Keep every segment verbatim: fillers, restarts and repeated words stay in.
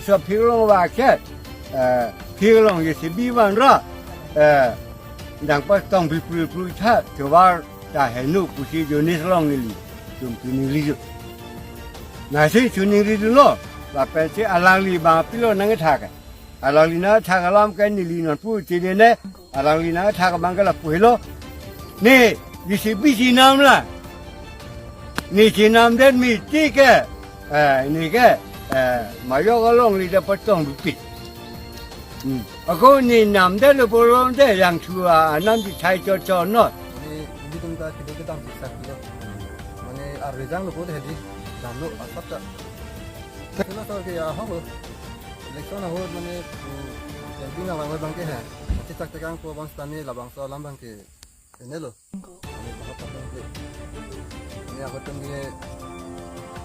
So phirlong va ke, eh, phirlong J C B van ra, eh, dang pas tong bipru pru tha, tovar ta henu pusi jonis long neli, tum tu neli ju. Nasi tu neli ju lo, lapen si alangli bang pilo nangthak. Alangli nangthak alam ke neli nonpu chini ne, alangli nangthak bang ke lapu helo. Ne, J C B chinam la. Ne chinam den mi ti ke, eh, ne ke, eh, mayok alongli da patong bipit. Hmm. Ako ne nam den lo polom de yang thua anam di thai cho cho no. Mane, nelitum ta kedo kedam siksak lo. Mane, arvejang lo ko de di. Dam lo asap ta. Sila sor ke ya ho. Election ahut mane, hmm, campaign abang abang ke hai. Mati tak tegang ko bang stani labangso alam bang ke. Ini lo. Ini bahwa patung ke. Ini aku tunggu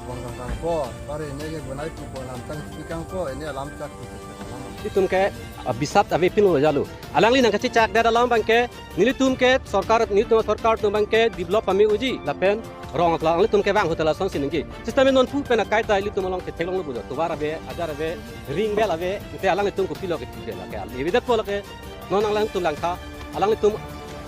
bang kang kang po. Pare ini ke gunai tu po lam tang si kang po. Ini alam chak tu. Alam. Itum ke, ah, bisat ave pin lo jalo. Alangli nangkachechak det alam bang ke, nelitum ke sorkar, nelitum sorkar atum bang ke develop pame unji lapen rong atlang alanglitum kevang hotel asonsi ningke. Sitame nonpu pen akai ta ilitum along ke theklong lo pujo. Tovar ave, ajar ave, ring bell ave, ante alanglitum kopilo ke tuge lake. Evidet po lake non alanglitum langtha, alanglitum,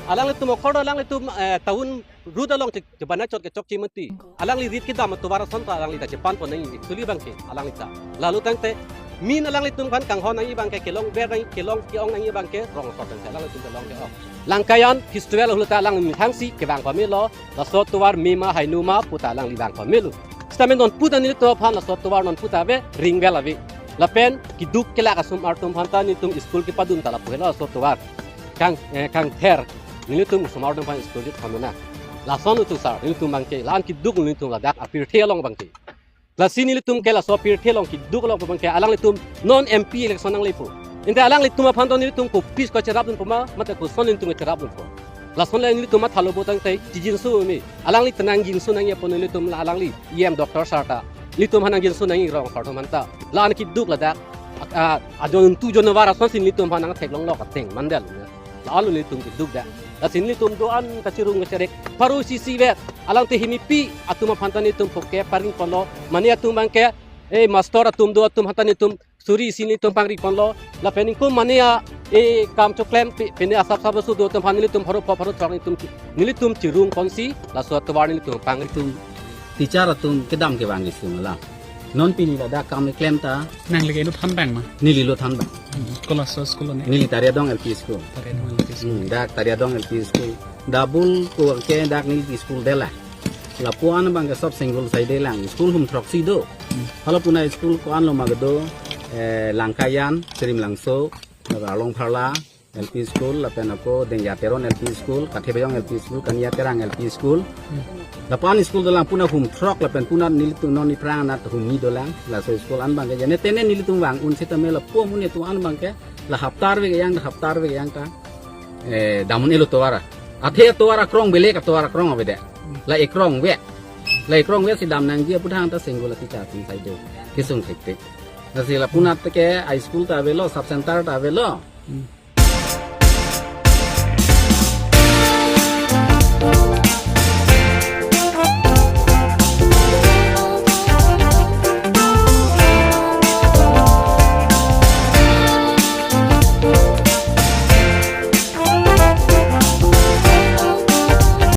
alanglitum okordo alanglitum, eh, town road along che, chebana chot ke chokche mati. Alangli rit kedam tovar ason ta alangli ta chepanpon nangji, suli bang ke, alangli ta. Lalu tangte, min alanglitum kan kanghon nangji bang ke, kelong ber nangji, kelong ke-ong nangji bang ke, rong asor bang ke, alanglitum kelong ke-ong. Langkayan festival ahut ta alangli methang si kevang pame lo, laso tovar mema hainuma pu ta alangli vang pame lo. Sitame nonpu ta nelitum aphan laso tovar nonpu ta ave, ring bell ave. Lapen keduk kelak asomar atum aphan ta nelitum school kepadun ta lapu helo laso tovar. Kang, eh, kangther nelitum osomar atum aphan school di pamena. Lason utu sar, nelitum bang ke, la-an keduk nelitum ladak apirthe along bang ke. Lasi nelitum ke laso apirthe along keduk along bang ke alanglitum non M P election nanglepo. Ante alanglitum aphan to nelitum kopis ko cherapdunpo ma, mate koson nelitum cherapdunpo. Lason le nelitum mathalo bo tangte chijinso me. Alangli tenang jinso nangji apot nelitum la alangli E M doctor sar ta. Nelitum aphan nang jinso nangji rong asor atum aphan ta. La-an keduk ladak. A, a, ajon tu jonwar asonsi nelitum aphan nangtheklong lo kateng mandel. La-an lo nelitum keduk dak. Lasi nelitum do-an kachirung kacherek. Pharo isi isi vet. Alangte himipi atum aphan ta nelitum poke paring ponlo. Mane atum bang ke, eh, master atum do atum aphan ta nelitum suri isi nelitum pangri ponlo. Lapen ingko mane a, eh, kam choklem pe-, pine asap sap so do atum aphan nelitum pharo pho pharo throk nelitum chi-, nelitum chirung ponsi laso tovar nelitum pangri. Tum teacher atum kedam kevang isi mala. Non pini ladak kam keklem ta. Nangli ke inut thanbang ma? Neli lo thanbang. Hmm, kola so school ne? Neli Tariadong L P school. Tariadong L P school. Hmm, dak Tariadong L P school. Dabul ko ke dak neli school dela. Lapu-an bang ke sob single side lang. School hum throksi do. Hmm. Hala puna school ko-an lo ma kedo, eh, Langkayan, Srimlangso, Arlong Pharla, L P school, lapen ako Dengja Teron L P school, Kathe Beyong L P school, Kania Terang L P school. Hmm. Lapu-an school dolang puna hum throk lapen puna nelitum non ni prang anat hum ni dolang, laso school an bang ke jane tene nelitum vang un sitame lapu amun netum an bang ke la haptar ve yang, la haptar ve yang ta. Eh, damun elo tovar. Athe tovar akrong bele ka tovar akrong avede. La ekrong ve. La ekrong ve si dam nangji aputhak ta single teacher atum side. Kesung thekte. Lasi lapu anat ke high school ta avelo, sub center ta avelo. Hmm.